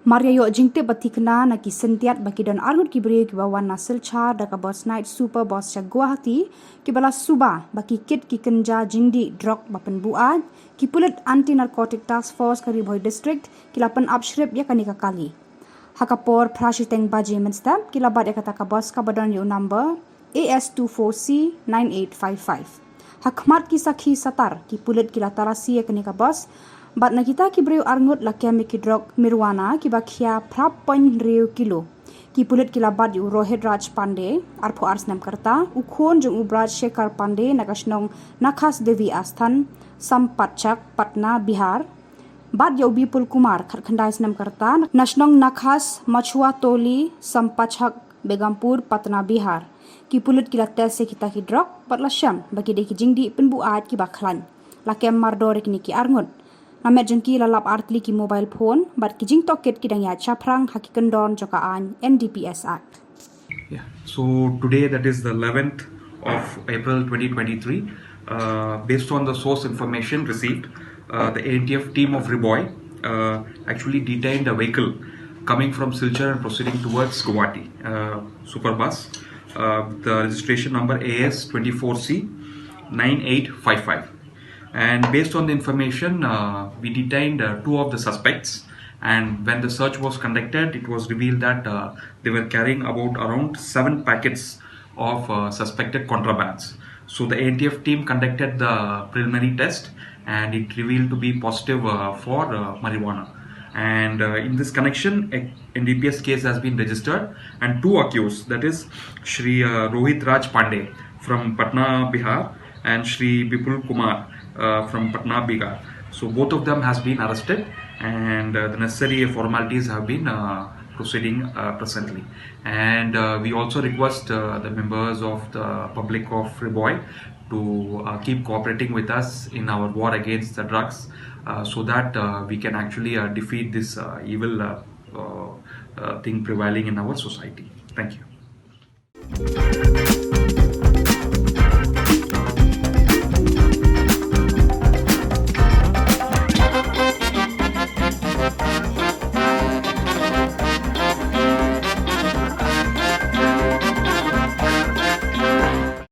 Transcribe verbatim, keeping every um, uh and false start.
Mar ïa ïoh jingtip ba thikna na ki syntiat ba ki don arngut ki briew kiba wan na Silchar da ka bos Night Super Bus sha Guwahati, kiba la suba ba ki kit ki kynja jingdih drok ba pynbuaid, ki pulit Anti Narcotic Task Force ka Ri Bhoi District ki la pynap shrip ïa kane ka kali. Ha ka por phra shiteng baje mynstep ki la bat ïa kata ka bus kaba don ïa u number A S two four C nine eight five five. Ha khmat ki sakhi satar, ki pulit ki la talasi ïa kane ka bus bad na kita ki briew arngut la kem ïa ki drok marijuana kiba khia phra point hynriew kilo. Ki pulit ki la bat ïa u Rohit Raj Pandey, arphew ar snem ka rta, u khun jong u Braj Shekhar Pandey na ka shnong Nakhas Devi Asthan, Sampachak, Patna, Bihar. Bad ïa u Bipul Kumar, khatkhyndai snem ka rta, na shnong Nakhas Machhuatoli, Sampachak, Begampur, Patna, Bihar. Ki pulit ki la test ïa kita ki drok bad la shem ba ki dei ki jingdih pynbuaid kiba khlaiñ. La kem mardor ïa kine ki arngut. Namet jong ki la lap artylli ki mobile phone bad ki jingtohkit ki dang ïaid shaphrang ha ki kyndon jong ka aiñ N D P S Act. Yeah. So today, that is the eleventh of April twenty twenty-three, uh, based on the source information received, uh, the A N T F team of Ri Bhoi uh, actually detained a vehicle coming from Silchar and proceeding towards Guwahati, uh, super bus. Uh, the registration number A S twenty-four C nine eight five five. And based on the information, uh, we detained uh, two of the suspects. And when the search was conducted, it was revealed that uh, they were carrying about around seven packets of uh, suspected contrabands. So the A N T F team conducted the preliminary test and it revealed to be positive uh, for uh, marijuana. And uh, in this connection, a N D P S case has been registered and two accused, that is Shri uh, Rohit Raj Pandey from Patna, Bihar, and Shri Bipul Kumar uh, from Patna, Bihar. So both of them has been arrested and uh, the necessary formalities have been uh, proceeding uh, presently. And uh, we also request uh, the members of the public of Ri Bhoi to uh, keep cooperating with us in our war against the drugs uh, so that uh, we can actually uh, defeat this uh, evil uh, uh, uh, thing prevailing in our society. Thank you.